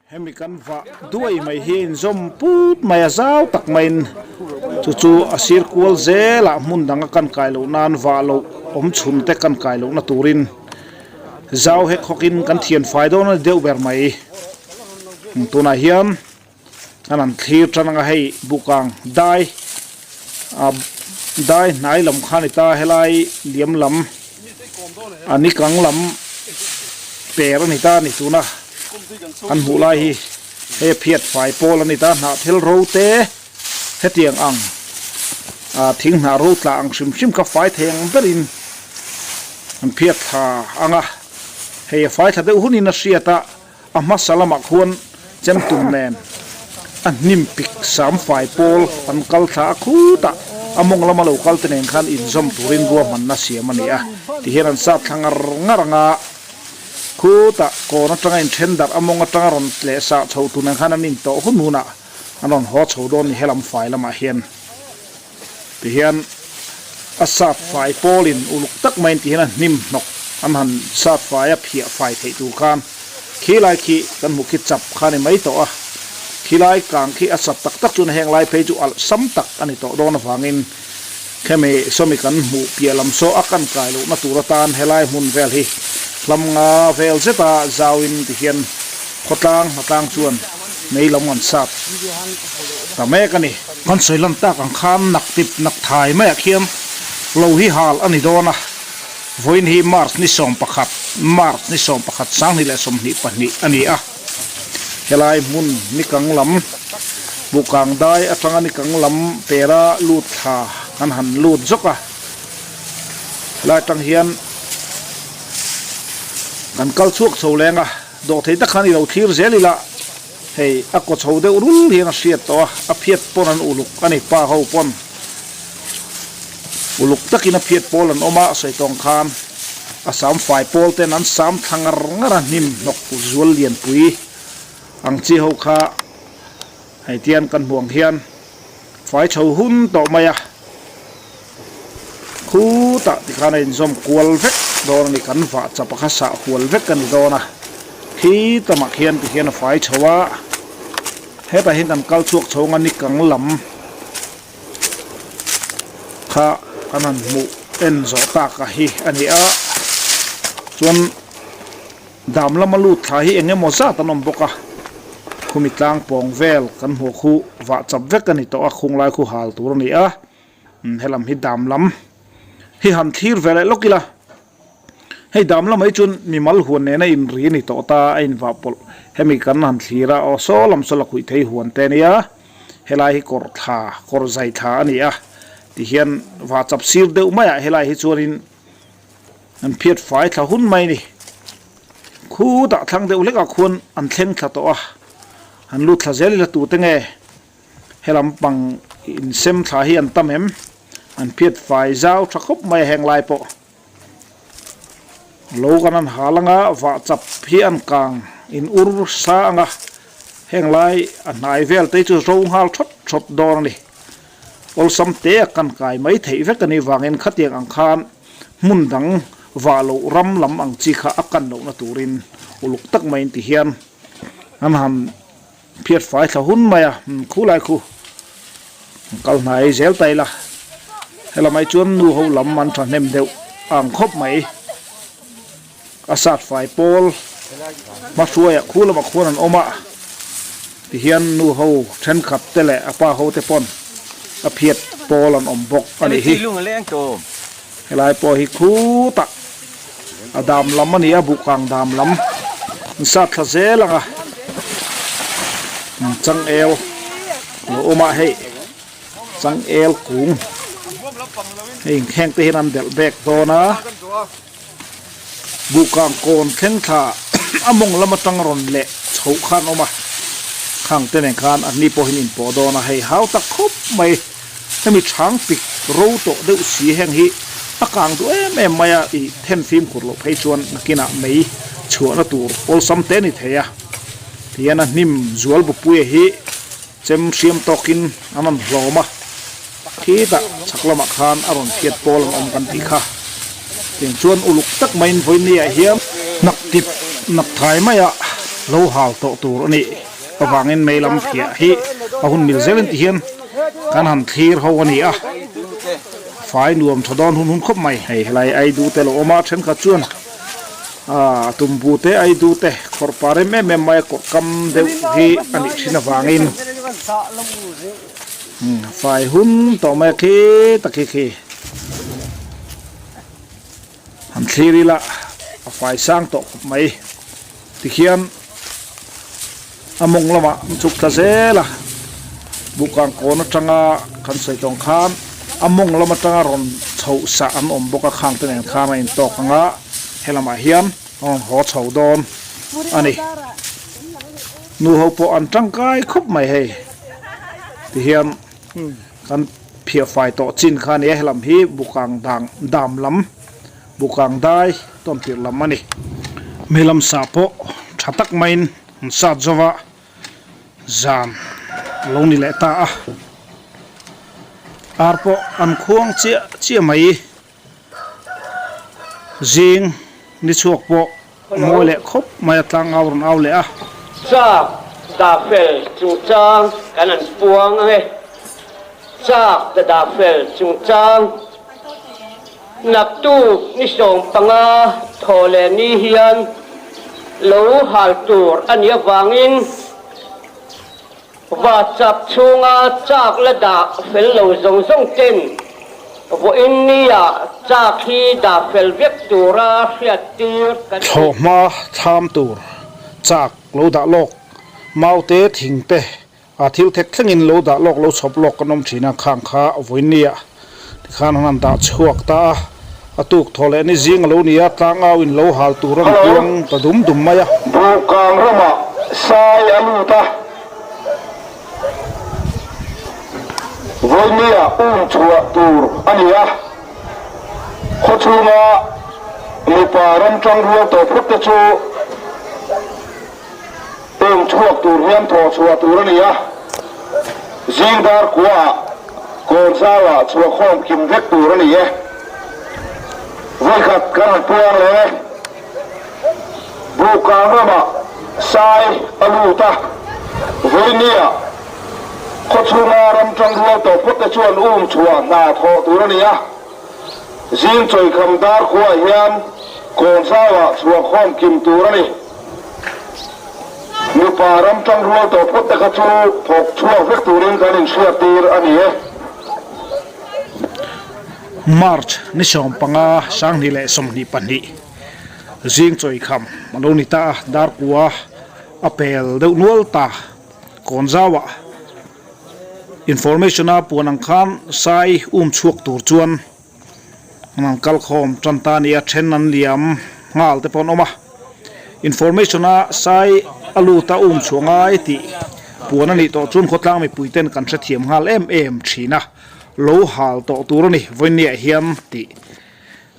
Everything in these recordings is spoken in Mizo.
Hemi kan vah duai mai hi a inzawm put mai a, zau tak maiin chu chu a sir kual zelah hmun dang a kan kai loh nan vah loh awm chhun te kan kai lohna turin zau hek hawkin kan thian fai dawn a ni deuh ber mai. Tunah hian an han thlir tan anga hei bukang dai ah dai hnai lam kha a ni ta helai liam lam a nikang lam per a ni ta a ni tuna kan hmuh lai hi hei a phiat fai pawl a ni ta hnah thil ro te hetiang ang ah thing hnah ro tla ang hrim hrim kha fai thei ang berin an phiat thla ang a hei a fai thla deuh hunin a hriat a. A hmasa lamah khuan chemtum nen a hnim pik sam fai pawl an kal thla a khutah a mawng lama lo kal te nen khan inzawm turin ruahmanna siam a ni a tihian an sat thla ngar ngar ang a, khutah kawn atanga inthen darh a mawng atanga rawn tleh sah chho tur nen khan an intawh hun hunah an rawn haw chho dawn ni helam fai lamah hian tihian a sat fai pawlin uluk tak maiin tihian a hnim hnawk an han sat fai a phiah fai theih tur khan khilai khi kan hmuh khi chap kha a ni mai tawh a khilai kang khi a sat tak tak chuan heng lai phei chu alh sam tak a ni tawh dawn avangin khemi sawmi kan hmuh piah lam saw a kan kai lohna tur atan helai hmun vel hi hlam nga vel zeta zauin tihian khawtlang hnatlang chuan mei lam an sat ta mek a ni. Kan sawi lan tak ang khan nak tip nak thai maiah khian lo hi hal a ni dawn a, vawiin hi March ni 11, March ni 11 2022 a ni a, helai hmun nikang lam Bukang dai atanga nikang lam pera lut thla kan han lut zawk a, helai atang hian kan kal chhuak chho leng a, dawhthei tak khan i lo thlir zel ila. Hei a kaw chho deuh rul hian a hriat tawh a, a phiat pawn an uluk a ni, pa ho pawn uluk takin a phiat pawl an awm a, a sawi tawng khan a sam fai pawl ten an sam thla ngar ngar a, hnim hnawk zual lianpui ang chi ho kha hei tian kan hmuh ang hian fai chho hun tawh mai a, Khutah tikhan a inzawm kual vek dawn a ni, kan vah chap a kha sah hual vek a ni dawn a, khi tamah khian tikhian a fai chho a, hetah hian kan kal chhuak chho anga nikang lam kha kan han hmuh en zawh tak a hi a ni a, chuan dam lama lut thla hi eng emaw zat an awm bawk a, khumi tlang pawng vel kan hmuh khu vah chap vek a ni tawh a, khunglai khu hal tur a ni a. Helam hi dam lam hi han thlir ve leh lawk ila, hei dam lamah hi chuan mimal huan nena inri a ni tawh ta a invah pawlh. Hemi kan han thlir a, aw saw lam saw la khuih thei huan te a nia, helai hi kawr thla, kawr zai thla a ni a, tihian vah chap sir deuh maiah helai hi chuanin an phiat fai thla hun mai a ni. Khutah thlang deuh hlekah khuan an thleng thla tawh a, han lut thla zel ila tute nge? Helam pang insem thla hi an tam em? An phiat fai zau tha khawp mai a heng lai pawh. Lo kan an hal anga vah chap hi an kang in ur sa anga heng lai a hnai vel te hi chu ro nghal thawt thawt dawn a ni. Awlsam te a kan kai mai theih vek a nih vangin khatiang ang khan hmun dang vah loh ram lam ang chi kha a kan lohna turin uluk tak maiin ti hian an han Phiat fai thla hun mai a, khu lai khu kal hnai zel ta ila, helamah hi chuan nu ho lam an thahnem deuh ang khawp mai, a sat fai pawl hmahruaiah khu lamah khuan an awm a, tihian nu ho thenkhat te leh a pa ho te pawn a phiat pawl an awm bawk a nih hi, helai pawh hi khutah A dam lam a ni a, buhkang dam lam an sat thla zel ang a, changel lo awm a hei changel kung hei heng te hian an delh bek dawn a, buhkang kawn thleng thla a mawng lam atang rawn leh chhoh khan awm a, khang te nen khan an ni pawhin inpawh dawn a, hei hau tak khawp mai. Hemi chhang pik ro tawh deuh si heng hi a kang duh em em mai a, i then fimkhur loh phei chuan nakinah mei chhuahna tur awlsam te a ni thei a. Tihian a hnim zual bupuia hi chem hriam tawkin an rawn hlawm a, khitah chhak lamah khan a rawn phiat pawl an awm kan tih kha. Tiang chuan uluk tak maiin vawinia hian hnak tip nak thai maiah. Lo hal tawh tur a nih avangin mei lam phiah hi a hun mil zelin ti hian kan han thlir ho a ni a, fai nuam tha dawn hun hun khawp mai. Hei helai Aidu te lo awm a, thenkhat chuan aaa tumbu te Aidu te khawrh pa rem em em mai a kawrh kam deuh hi a nih thin avangin fai hun tawh mai a khi tak hi khi. Han thlir ila a fai sang tawh khawp mai. Tikhian a mawng lamah an chhuk thla zel a, Buhkang kawn atanga kan sawi tawng khan a mawng lam atanga rawn chhoh sah an awm bawk a, khang te nen khan a intawk ang a, helamah hian a rawn haw chho dawn a ni. Nu ho pawh an tangkai khawp mai hei tihian. Kan phiah fai tawh chin kha a ni a, helam hi bukang dang dam lam bukang dai tawn tirh lam a ni. Hmeilam sah pawh tha tak maiin an sat zo va, zan a lo ni leh ta a, ar pawh an khuang chiah chiah mai. Zing ni chhuak pawh mawi leh khawp mai a tlang au rawn au leh a. Chak dah fel chungchang kan an puang ang e. Chak ta dah fel chungchang naktuk ni 15 thaw leh ni hian lo hal tur a nih avangin Whatsapp chhunga chak la dah fel lo zawng zawng ten vawiin nia chak hi dah fel vek tura hriattir kan ni. Thlawhhma thlam tur chak lo dah lawk, mau te thing te a thil thek thlengin lo dah lawk lo chhawp lawk kan awm thin a, khang kha vawiin nia tikhan an han dah chhuak ta a, a tuk thaw leh ni zing a lo ni a, tlangau in lo hal tur an puang ta dum dum mai a. Buhkang ramah sai a lut a, vawinia um chhuah tur a ni a, khawchhunga mipa ramtang rual tawh phawt te chu um chhuak tur hian thawh chhuah tur a ni a, zing dar kuaah Kawnzauah chhuahkhawm kim vek tur a ni e. Vawikhat kan han puang leh e. Buhkang ramah sai a lut a, vawinia khawchhunga ramtang rual tawh phawt te chuan um chhuah hna thawh tur a ni a. Zing chawikham dar khuaah hian Kawnzauah chhuahkhawm kim tur a ni. Mipa ram tang rual tawh phawt te kha chu thawk chhuak vek turin kan inhriattir a ni e. March ni 15 2022 zing chawikham a lo ni ta a, Darkua a pel deuh nual ta Kawnzauah information a puan ang khan sai um chhuak tur chuan An kal khawm tan ta nia then an liam nghal te pawh an awm a, information a sai a lut a um chhuah ngai tih puan a nih tawh chuan khawtlang mipui ten kan hrethiam nghal em em thin a, lo hal tawh tur a ni vawinia hian tih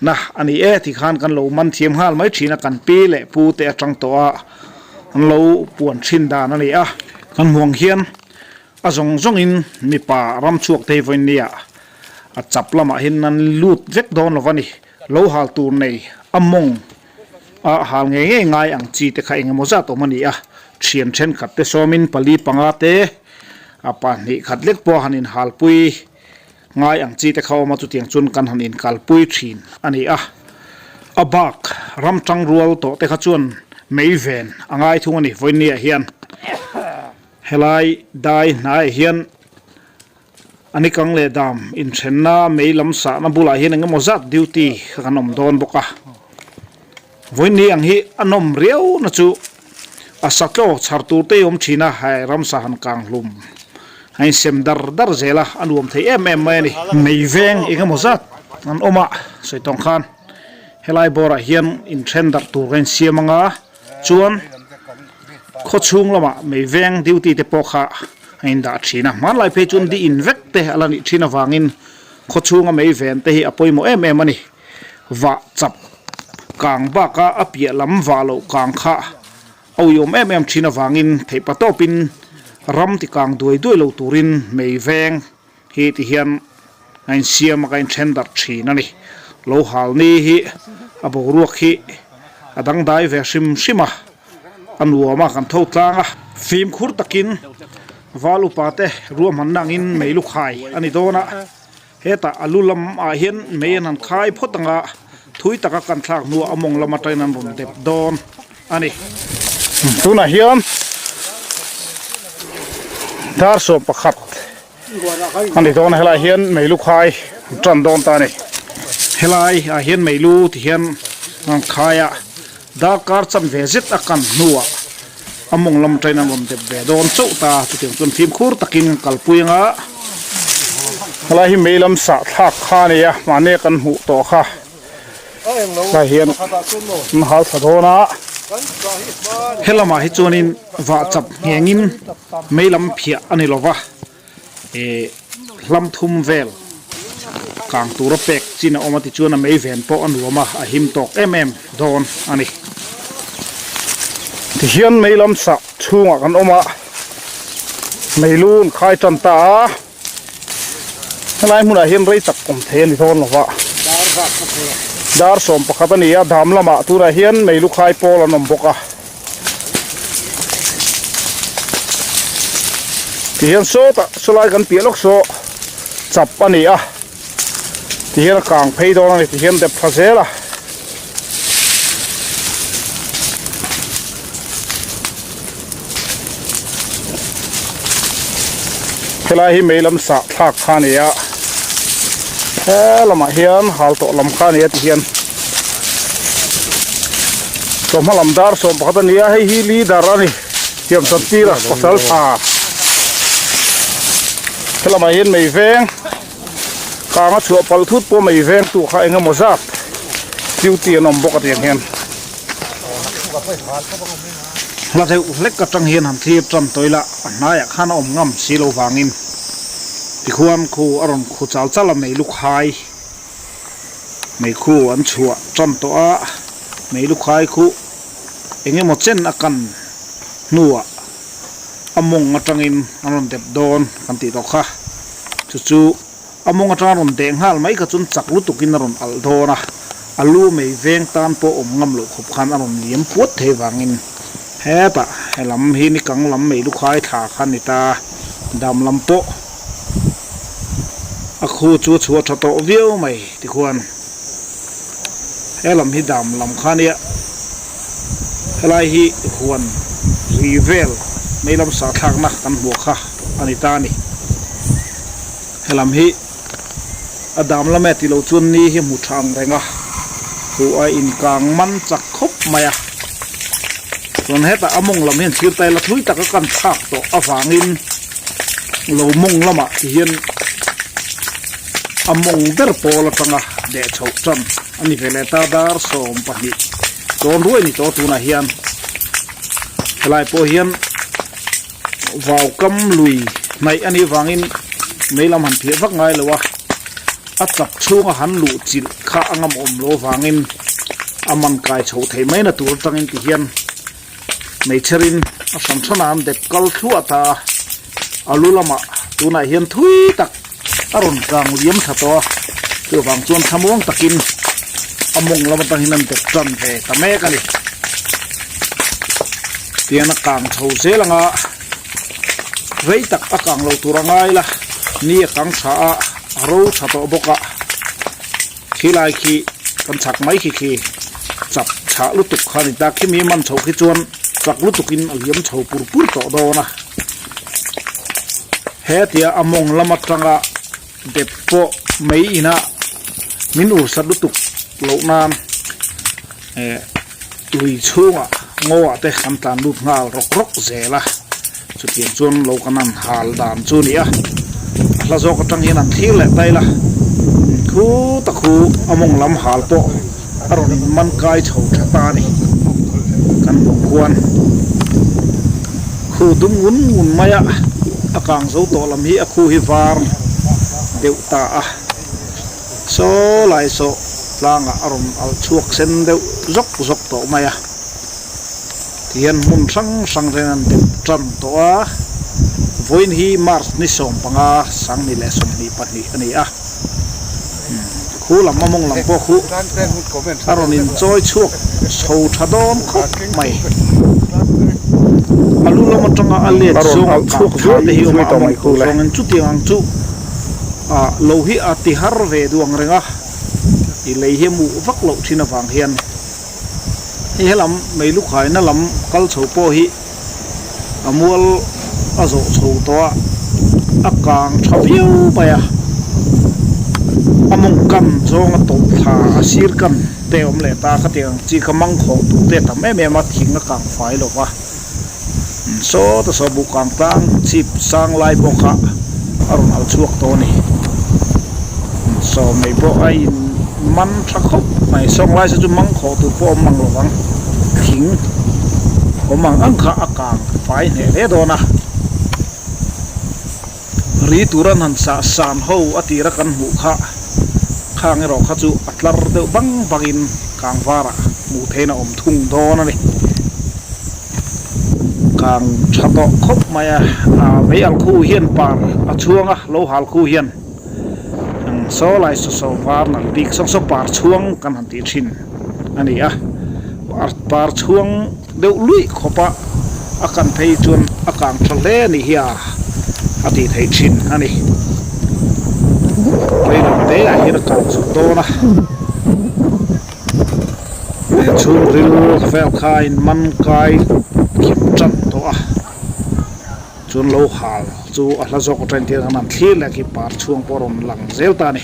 na a ni e ti khan kan lo man thiam nghal mai thin a, kan pi leh pu te atang tawh a an lo puan thin dan a ni a, kan hmuang hian A zawng zawngin mipa ram chhuak te hi vawinia a chap lamah hian an lut vek dawn lo va ni. Lo hal tur nei a mawng a hal ngei ngei ngai ang chi te kha eng emaw zat awm a ni a. Thian thenkhat te sawmin pali panga te a pahnih khat lek pawh a han inhalpui ngai ang chi te kha awm a, chutiang chuan kan han inkalpui thin a ni a. A bak ram tang rual tawh te kha chuan mei ven a ngai thung a ni vawinia hian. Helai dai hnaiah hian a ni kang leh dam inthenna mei lam sahna bulah hian eng emaw zat duty kha kan awm dawn bawk a. Vawiin ang hi a nawm riau na chu a satlaw chhar tur te hi awm thin a, hei ramsa han kang hlum a insem dar dar zel a, a nuam thei em em mai a ni. Mei veng eng emaw zat an awm a sawi tawng khan helai bawrah hian inthen darh tur ka insiam ang a. Chuan khawchhung lamah mei veng duty te pawh kha a indah thin a, hmanlai phei chuan di in vek te a la nih thin avangin khawchhunga mei ven te hi a pawimawh em em a ni. Vah chap kang baka a piah lam vah loh kang kha a uiawm em em thin avangin theihpa tawpin ram ti kang duai duai lo turin mei veng hi ti hian a insiam a ka inthen darh thin a ni. Lo hal ni hi a boruak hi a dangdai ve hrim hrim a. a nuam a, kan tho tlang a. Fimkhur takin val upa te ruahmanna angin mei lu khai a ni dawn a, hetah a lu lam ah hian mei an han khai phawt ang a, thui taka kan thlak hnuah a mawng lam atangin an rawn dep dawn a ni. Tunah hian dar 11 A ni dawn a helai hian meilu khai an tan dawn ta a ni. Helai ah hian meilu ti hian an khai a, darkar chanve zet a kan hnuah a mawng lam atangin an rawn dep ve dawn chauh ta a, chutiang chuan fimkhur takin an kalpui ang a. Helai hi mei lam sah thlak kha a ni a, mahni a kan hmuh tawh kha. Helai hian an hal thla dawn a. Helamah hi chuanin vah chap nghengin mei lam phiah a ni lova, eh hlam thum vel kang tura pek chin a awm a tichuan a mei ven pawh a nuam a, a him tawk em em dawn a ni. Tihian mei lam sah chhungah kan awm a, mei lu an khai tan ta a. Helai hmunah hian rei tak awm thei a ni dawn lova. Dar 11 a ni a, dam lamah tunah hian mei lu khai pawl an awm bawk a. Tihian sawtah sawlai kan piah lawk saw chap a ni a, tihian a kang phei dawn a ni, tihian dep thla zel a. Helai hi mei lam sah thlak kha a ni a, he lamah hian hal tawh lam kha a ni a tihian chawhma lam dar 11 a ni a, hei hi leader a ni thiam chan tir a pasal tha helamah hian mei veng kang a chhuah palh thut pawh mei veng tu kha eng emaw zat duty an awm bawk a tiang hian. Hla deuh hlek atang hian han thlir tan tawh ila a hnaiah khan a awm ngam si lo vangin tikhuan khu a rawn khu chal chal a mei lu khai mei khu an chhuah tan tawh a mei lu khai khu eng emaw chen a kan hnuah a mawng atangin an rawn dep dawn kan tih tawh kha chu chu. A mawng atanga rawn deh nghal mai kha chuan chak lutukin a rawn alh dawn a, a lu mei veng tan pawh awm ngam loh khawp khan a rawn liam puat thei vangin hetah he lam hi ni kang lam mei lukhai thla kha a ni ta, dam lam pawh a khu chu a chhuah tha tawh viau mai tikhuan he lam hi dam lam kha a nia, helai hi huan ri vel mei lam sah thlakna kan hmuh kha a ni ta a ni. Helam hi a dam lam e tilo chuan ni hi hmu tha ang reng a, chu a inkang man chak khawp mai a. Chuan hetah a mawng lam hian thir tai la thui taka kan thlak tawh avangin lo mawng lamah ti hian a mawng ber pawl atanga deh chhoh tan a ni ve leh ta dar 12 dawn ruai ni tawh tunah hian helai pawh hian. Vau kam lui hnaih a nih vangin mei lam han phiah vak ngai lo a, a chak chhunga han luh chilh kha a ngam awm lo vangin a man kai chhoh theih mai na tur atangin ti hian hmeichherin a hran hran a an dep kal thluah ta a, a lu lamah tunah hian thui tak a rawn kang liam thla tawh a, chuvang chuan thlamuang takin a mawng lam atang hian an dep tan ve ta mek a ni. Tian a kang chho zel ang a, rei tak a kang lo tur a ngai la, ni a kang tha a, a ro tha tawh bawk a, khi lai khi kan chhak mai khi khi chap chhah lutuk kha a ni ta, khimi man chho khi chuan chak lutukin a liam chho pur pur tawh dawn a. Hetia a mawng lam atanga dep pawh mai ina min ursat lutuk loh nan eh lui chhungah ngaw ah te kan tlan lut nghal rawk rawk zel a, chutiang chuan lo kan han hal dan chu a ni a, a hla zawk atang hian an thlir leh ta ila khu ta khu a mawng lam hal pawh a rawn man kai chho tha ta a ni kan hmuh khuan khu dum ngun ngun mai a a kang zo tawh lam hi a khu hi var deuh ta a saw lai saw tlangah a rawn alh chhuak sen deuh zawk zawk tawh mai a tihian hmun hrang hrang ren an dep tan tawh a vawiin hi March ni 15 22 a ni a. Khu lam a mawng lam pawh khu a rawn inchawi chhuak chho tha dawn khawp mai. A lu lam atanga a let zawng a kang thla te hi awm a, a mawng tur zawngin chutiang ang chu ah lo hi a ti har ve duh ang reng a, i lei hi a muh vak loh thin avang hian hei helam meilukhaina lam kal chho pawh hi a mual a zawh chho tawh a, a kang tha viau mai a, a mawng kan zawng a tawlh thla a sir kan te a awm leh ta a khatiang ang chi kha mangkhawh tur te a tam em em a thing a kang fai lo va sawta saw buh kang tlang chhip sang lai pawh kha a rawn al chhuak tawh a ni saw mai pawh a in man tha khawp mai sawng lai saw chu mangkhawh tur pawh a awm mang lo vang thing awm ang ang kha a kang fai hneh hle dawn a ri tur an han sah san ho a tira kan hmuh kha khang erawh kha chu a tlar deuh bang bangin kang varah hmuh theihin a awm thung dawn a ni. Kang tha tawh khawp mai a, mei al khu hian par a chhuang a, lo hal khu hian saw lai saw saw var nalh bik sawng saw par chhuang kan han tih thin a ni a, par chhuang deuh luih khawp a a kan phei chuan a kang tha hle a nih hi a a tih theih thin a ni. Reilo te ah hian a kang zo dawn a. He chhungril vel kha a inman kai kim tan tawh a, chuan lo hal chu a hla zawk atangin tir khan an thlir leh khi par chhuang pawh a rawn lang zel ta a ni.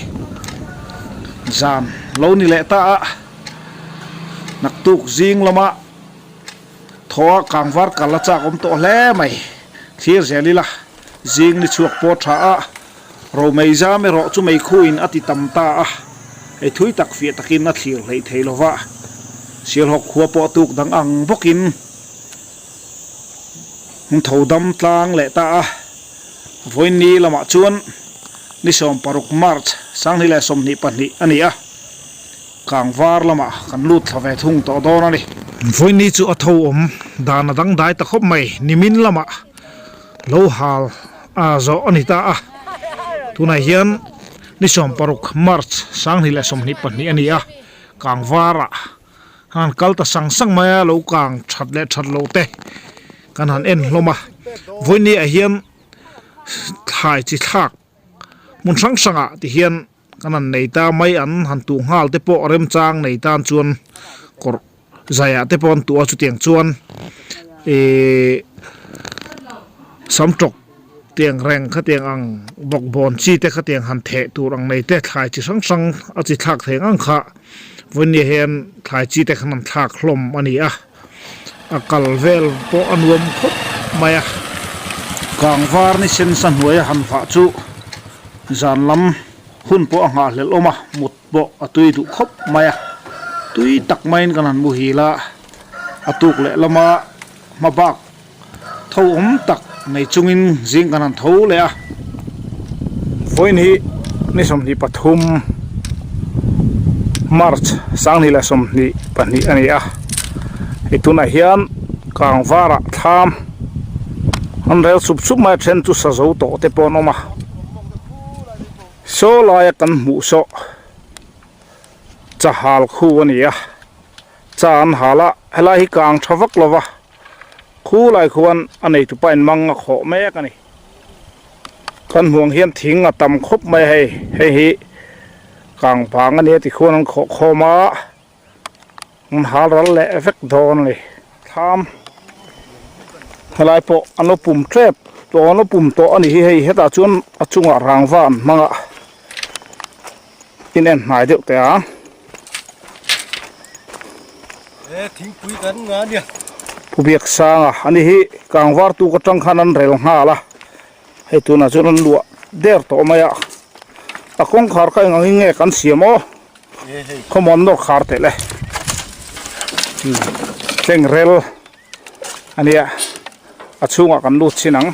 Zan lo ni leh ta a, naktuk zing lama thaw a kangvar kal a chak awm tawh hle mai, thlir zel ila zing ni chhuak pawh tha a. Romei zam erawh chu meikhuin a ti tam ta a, hei thui tak fiah takin a thlir hleih thei lo va, Sialhawk khua pawh tuk dang ang bawkin an tho dam tlang leh ta a. Vawiinni lamah chuan ni 16 March 2022 a ni a, Kangvar lamah kan lut thla ve thung tawh dawn a ni. Vawiinni chu a tho awm dan a dangdai ta khawp mai, nimin lamah lo hal a zawh a ni ta a, tunah hian ni 16 March 2022 a ni a, kangvarah han kal ta sang sang mai a, lo kang that leh that loh te kan han en hlawm a, vawiin ah hian thlai chi thlak hmun hrang hrangah ti hian kan han nei ta mai an han tuh nghal te pawh remchang nei tan chuan kawrh zaiah te pawh an tuh a chutiang chuan ihh samtawk tiang reng khatiang ang bawkbawn chi te khatiang han theh tur ang nei te thlai chi hrang hrang a chi thlak thei ang ang kha vawinia hian thlai chi te khan an thlak hlawm a ni a a kal vel pawh a nuam khawp mai a kangvar ni sen sa hnuaia han vah chu zan lam hun pawh a nghahhlelh awm a mut pawh a tui duh khawp mai a, tui tak maiin kan han muhil a, a tuk leh lama hma bak tho awm tak nei chungin zing kan han tho leh a. Vawiin hi ni 23 March 2022 a ni a, hei tunah hian kangvarah thlam an rel sup sup mai a then chu sa zo tawh te pawh an awm a. Saw laia kan hmuh saw chahal khu a ni a, cha an hal a, helai hi kang tha vak lo va, khu lai khuan a neitu pa in mang a khawh mek a ni. Kan hmuh ang hian thing a tam khawp mai a hei, hei hi kang vang a nia tikhuan an khawh khawm a. An hal ral leh vek dawn a ni. Thlam helai pawh an lo pum tep tawh an lo pum tawh a ni hi hei hetah chuan a chungah rangva an hmang a in en hnai deuh teh ang. Pu Biaksanga a ni hi kangvar tuk atang khan an rel nghal a hei tunah chuan an luah der tawh mai a a kawngkhar kha eng angin nge kan siam aw. Khawmuan nawr khar teh le tleng rel a nia a chhungah kan lut chin ang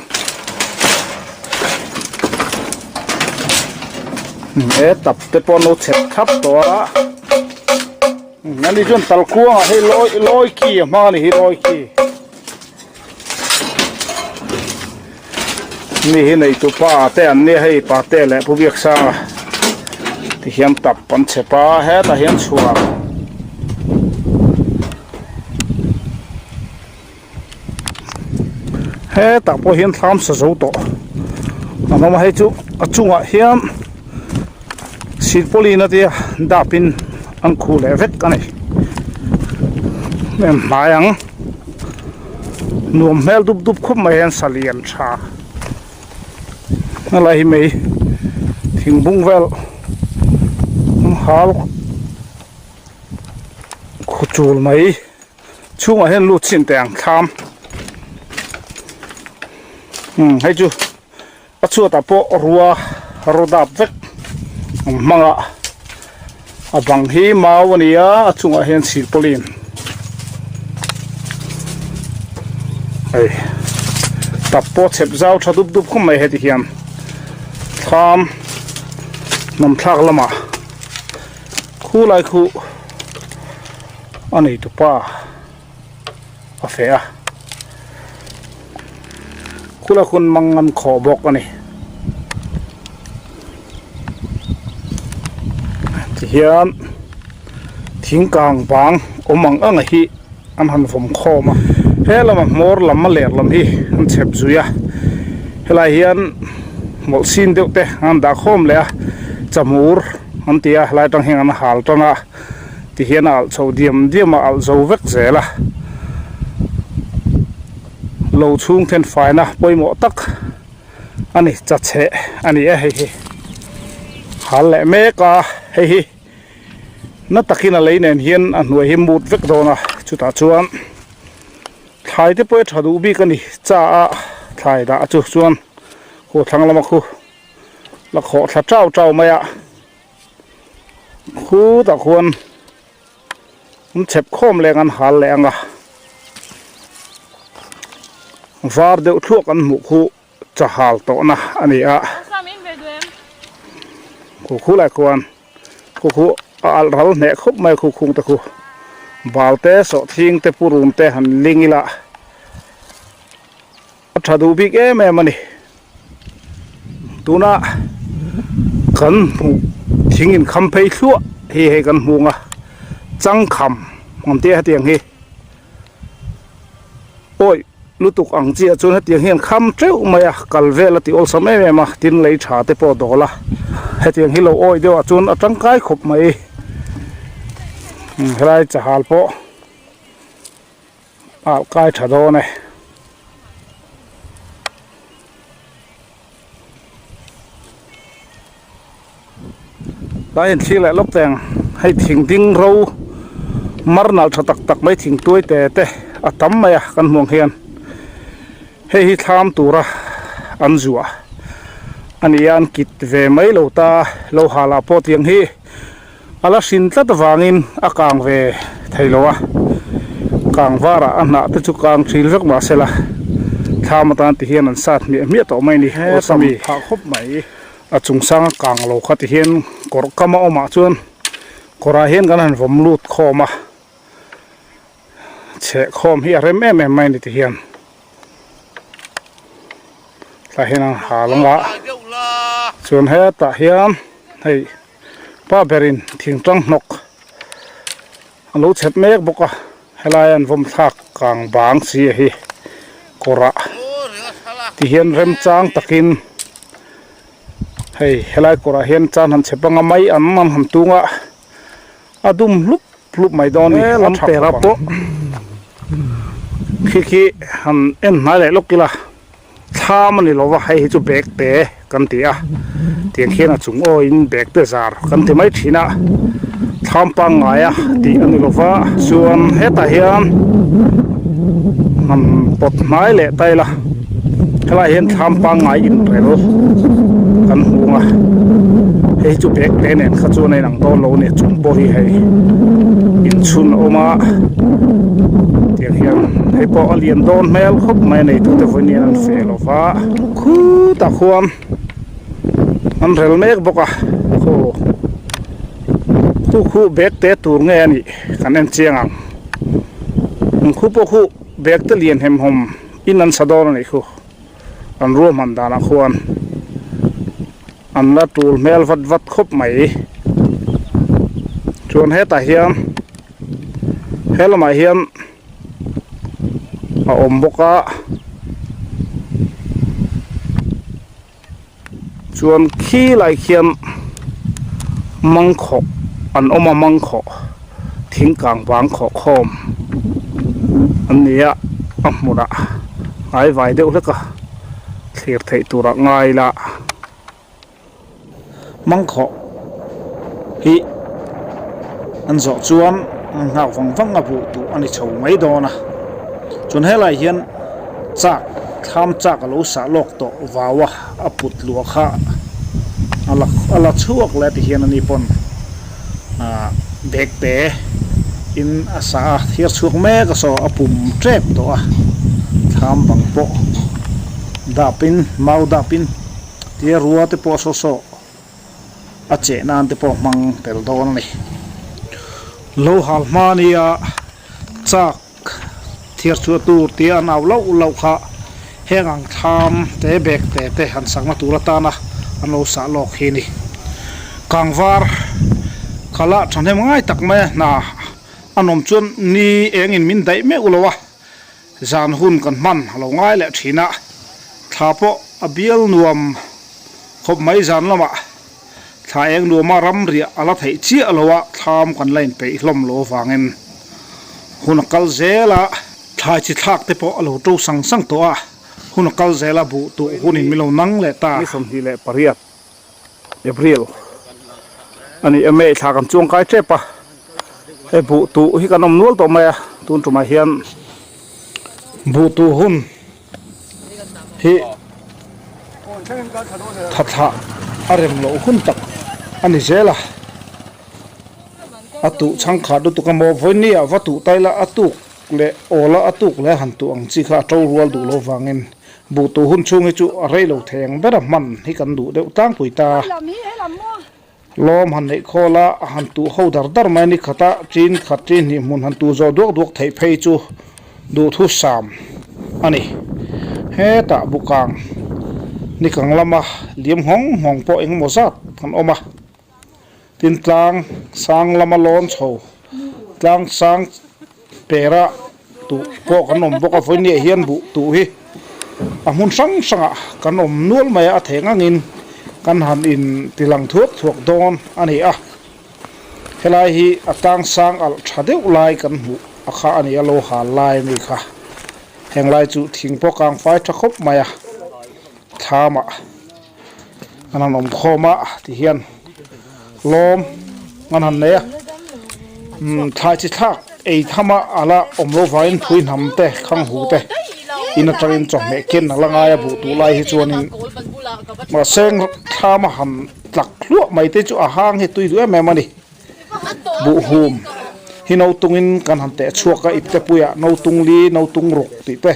e tap te pawh an lo chhet thlap tawh a ani chuan talkuangah hei lawi lawi ki a hmang a ni hi lawi ki. Mi hi neitu pa te an nia hei pa te leh Pu Biaksanga. Tihian tap an chep a, hetah hian chhuar hetah pawh hian thlam sa zo tawh an awm a, hei chu a chungah hian silpawlin a tia dap in an khuh leh vek a ni em hnai ang nuam hmel dup dup khawp mai hian sa lian tha. Helai hi mei thingbung vel an hal khu chul mai chhungah hian lut chhin teh ang thlam umm hei chu a chhuatah pawh rua raw dap vek an hmang a a bang hi mau a ni a a chungah hian silpauline hei tap pawh chhep zau tha dup dup khawp mai heti hian thlam hnam thlak lamah khulai khu a nei tupa a feh a khulai khun mang an khawh bawk a ni tihian thing kang bang awm ang ang hi an han vawm khawm a he lama hmawr lam a ler lam hi an chhep zui a helai hian hmawlh sin deuh te an dah khawm leh a chahmur an ti a helai atang hian an hal tan a. Ti hian a alh chho diam diam a, alh zo vek zel a. Lo chhung then faina pawimawh tak a ni, cha chhe a ni e hei hi. Hal leh mek a, hei hi na takin a lei nen hian a hnuai hi mut vek dawn a, chutah chuan thlai te pawh hi a tha duh bik a ni, cha a thlai dah chu chuan khu thlang lama khu la khawh thla tau tau mai a. Khutah khuan an chhep khawm leng an hal leh ang a var deuh thluak an hmuh khu chahal tawhna a ni a khu khu lai khuan khu khu a alh ral hneh khawp mai khu khung te khu bal te sawhthing te purun te han ling ila A tha duh bik em em a ni. Tuna kan hmuh thing in kham phei thluah hi hei kan hmuh ang a, changkham ang te hetiang hi awih lutuk ang chiah chuan hetiang hian kham teuh mai a, kal vel a ti awlsam em em a, tin lei tha te pawh dawl a, hetiang hi lo awih deuh ah chuan a tangkai khawp mai. Helai chahal pawh. Ah kai tha dawn e. Lai in thlir leh lawk teh ang hei thing ding ro mar nalh tha tak tak mai thing tuai te te a tam mai a kan hmuh ang hian hei hi thlam tura an zuah a ni a an kit ve mai lo ta lo hal ah pawh tiang hi. A la hrin tlat avangin a kang ve thei lo a, kang varah a hnah te chu kang thil vek mah se la, thlam atan ti hian an sat hmiah hmiah tawh mai a ni. Awlsam phah khawp mai. A chung sanga kang lo kha ti hian kawr kam a awmah chuan kawrah hian kan han vawm lut khawm a, chheh khawm hi a rem em em mai a ni ti hian. Tah hian an hal ang a, chuan hetah hian hei. Pa berin thingtang hnawk a lo chhep mek bawk a, helai an vawm thlak kang bang si a hi kawrah ti hian remchang takin hei helai kawrah hian chan han chhep anga mai an an han tung a, a dum hlup hlup mai dawn a ni a tha khawp ang khi khi han en hnai leh lawk ila. Thlam a ni lova hei hi chu bag te kan ti a tiang khian a chung awiin bag te zar kan ti mai thin a thlam pangngai a tih a ni lova chuan hetah hian han pawt hnai leh ta ila helaiah hian thlam pangngai inrel kan hmu a hei hi chu bag te nen kha chuan a inang dawn lo a ni chung pawh hi hei inchhun a awm a. Tiang hian hei pawh a lian dawn hmel khawp mai a neitute vawiin hian an feh lo va khutah khuan an rel mek bawk a khaw khu khu bag te tur nge a nih kan en chiang ang an khu pawh khu bag te lian hem hawm in an sa dawn a nih khu an ruahman danah khuan an la tul hmel vat vat khawp mai. Chuan hetah hian he lamah hian a awm bawk a chuan khi lai khian mangkhawh an awm a mangkhawh thing kang vang khawh khawm an ni a a hmunah hnai vai deuh hlek a thlir theih turah ngai ila. Mangkhawh hi an zawh chuan an nghak vang vang a buh tuh a ni chho mai dawn a chuan helai hian chak thlam chak a lo sah lawk tawh vau a a put luah kha a la a la chhuak leh ti hian ani pawn ah bag te in a sah a thir chhuak mek a saw a pum tep tawh a thlam bang pawh dap in mau dap in. Tia rua te pawh saw saw a cheh nan te pawh hmang tel dawn a ni. Lo hal hma nia chak thiar chhuah tur tia an au lauh lauh kha heng ang thlam te bag te te han sakna tur atana an lo sah lawk hi a ni. Kangvar khala thahnem ngai tak mai a hna a nawm chuan ni engin min daih meuh lo a. Zan hun kan hman a lo ngai leh thin a, thla pawh a bial nuam khawp mai zan lamah thla eng nuama ram riah a la theih chiah lo a, thlam kan la inpeih hlawm lo avangin hun a kal zel a, thlai chi thlak te pawh a lo to sang sang tawh a, hun a kal zel a buh tuh hunin min lo nang leh ta. Ni 28 April a ni a, May thla kan chuang kai tep a, hei buh tuh hi kan awm nual tawh mai a, tun tumah hian buh tuh hun hi tha thlah a rem loh hun tak a ni zel a, a tuh chhangkhat lutuk a maw vawiin ah va tuh tai la a tuk leh awl a a tuk leh a han tuh ang chi kha a to rual duh lo vangin Buh tuh hun chhung hi chu a rei lo thei ang ber a hman hi kan duh deuh tlangpui ta. Lawm han neih khawl a, a han tuh ho dar dar mai ni khat a, chin khat chin hnih hmun han tuh zawh duak duak theih phei chu duhthusam a ni. Hetah bukang nikang lama liam nghawng nghawng pawh engemaw zat kan awm a. Tin tlang sang lama lawn chho tlang sang pera tuh pawh kan awm bawk a vawinia hian buh tuh hi a hmun hrang hrangah kan awm nual mai a a theng angin kan han in ti lang thuak thuak dawn a ni a helai hi a tlang sang alh tha deuh lai kan hmuh a kha a ni a lo hal lai ami kha heng lai chu thing pawh kang fai tha khawp mai a thlamah. An han awm khawm a ti hian lawm an han nei a umm thlai chi thlak ei tham a ala awm loh vangin phui hnam te khang hu te in atangin chawhmeh ken a la ngai a buh tuh lai hi chuanin mahse thlam a han tlak hluah mai te chu a hang hi tui duh em em a ni buh hum hi no tungin kan han teh chhuak a ipte puiah no tung li no tung ruk tih te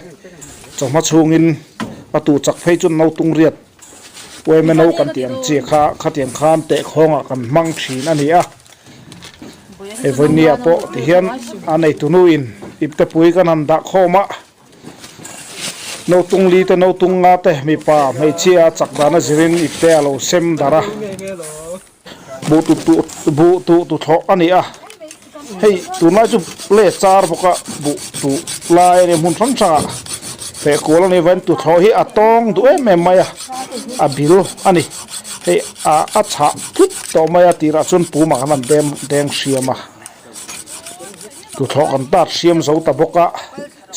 chawhma chhungin a tuh chak phei chuan no tung riat. Uaimeno kan tih ang chi kha khatiang khan tehkhawngah kan hmang thin a ni a, hei vawinia pawh ti hian a neitunuin iptepui kan han dah khawm a, notung li te notung nga te mipa hmeichhia chak dana zirin ipte a lo sem darh a. Buh tu tu buh tuh tu thlawh a ni a, hei tunlai chu le char bawk a buh tuh lai a nia hmun hrang hrangah feh kual a ni vain tu thlawh hi a tawng duh em em mai a, a bil a ni hei ah a chhah tlut tawh mai a tirah chuan pumah khan an deng deng hriam a, tu thlawh kan tat hriam zo ta bawk a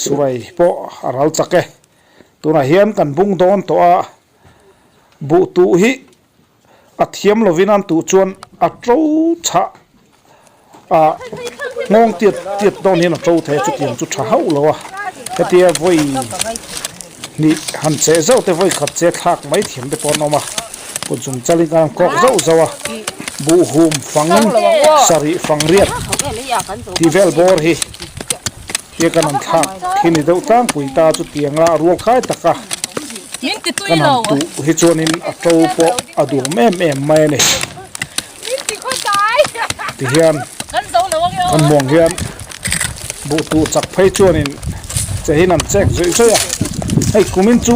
surai pawh a ral chak e, tunah hian kan bung dawn tawh a buh tuh hi. A thiam lovin an tuh chuan a to chhah a nghawng tiat tiat dawn hian a to thei a chutiang chu tha hauh lo a hetia vawi hnih han cheh zauh te vawi khat che thlak mai thiam te pawh an awm a kut zum chalin khan an kawk zauh zauh a buhhum fang sarih fang riat tih vel bawr hi Tia kan han thlak khi ni deuh tlangpui ta chutianga a rual khai tak a, kan han tuh hi chuanin a to pawh a duhawm em em mai a ni. Tihian kan muang hian buh tuh chak phei chuanin che hin an chek zawih zawih a, hei kumin chu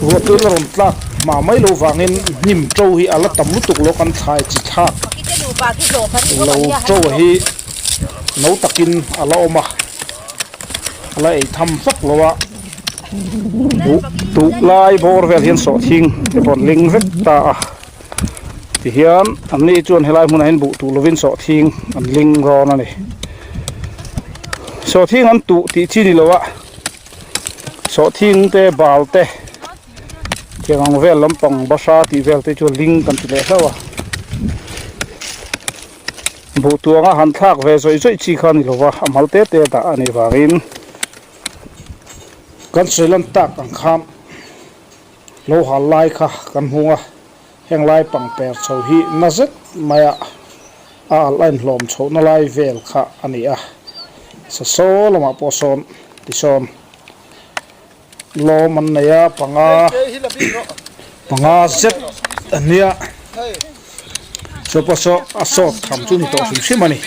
ruahtui la rawn tlak hma mai lo vangin hnim to hi a la tam lutuk lo kan thlai chi thlak. Lo ṭo hi no takin a la awm a, a la ei tham vak lo a, buh tuh lai bawr vel hian sawhthing te pawh an ling vek ta a, tihian an ni chuan helai hmunah hian buh tuh lovin sawhthing an ling rawn a ni. Sawhthing an tuh tih chi ni lo a, sawhthing te bal te. Tiang ang vel lampang bahra tih vel te chu ling kan ti leh hlauh a buh tuanga han thlak ve zawih zawih chi kha a ni lo va a mal te te a dah a nih vangin kan sawi lan tak ang khan lo hal lai kha kan hmung a heng lai pang per chho hi na zet mai a a alh a inhlawm chhohna lai vel kha a ni a sasaw lamah pawh sawn tisawn. Lawm an nei a panga panga zet a nia chu pawh saw a sawt tham chu ni tawh hrim hrim a ni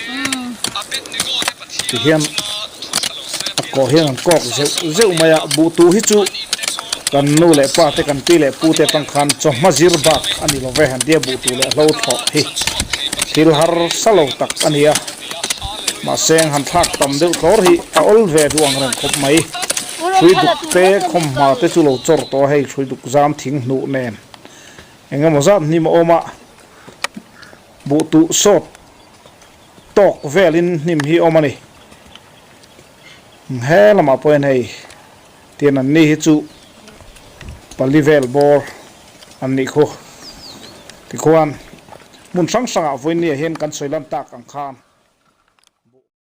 tihian a kawh hian an kawk zeuh zeuh mai a buh tuh hi chu kan nu leh pa te kan pi leh pu te atang khan chawhma zir bak a ni lo ve han tia buh tuh leh hlo thlawh hi thil harsa lo tak a ni a. Mahse han thlak tam deuh tlawr hi a awl ve duh ang reng khawp mai. Hrui duk te khawmhma te chu lo chawr tawh a hei hrui duk zam thing hnuh nen eng emaw zat hnim a awm a, buh tuh sawt tawk velin hnim hi a awm a ni. He lamah pawh hian hei tian an ni hi chu pali vel bawr an nih khu. Tikhuan hmun hrang hrangah vawinia hian kan sawi lan tak ang khan.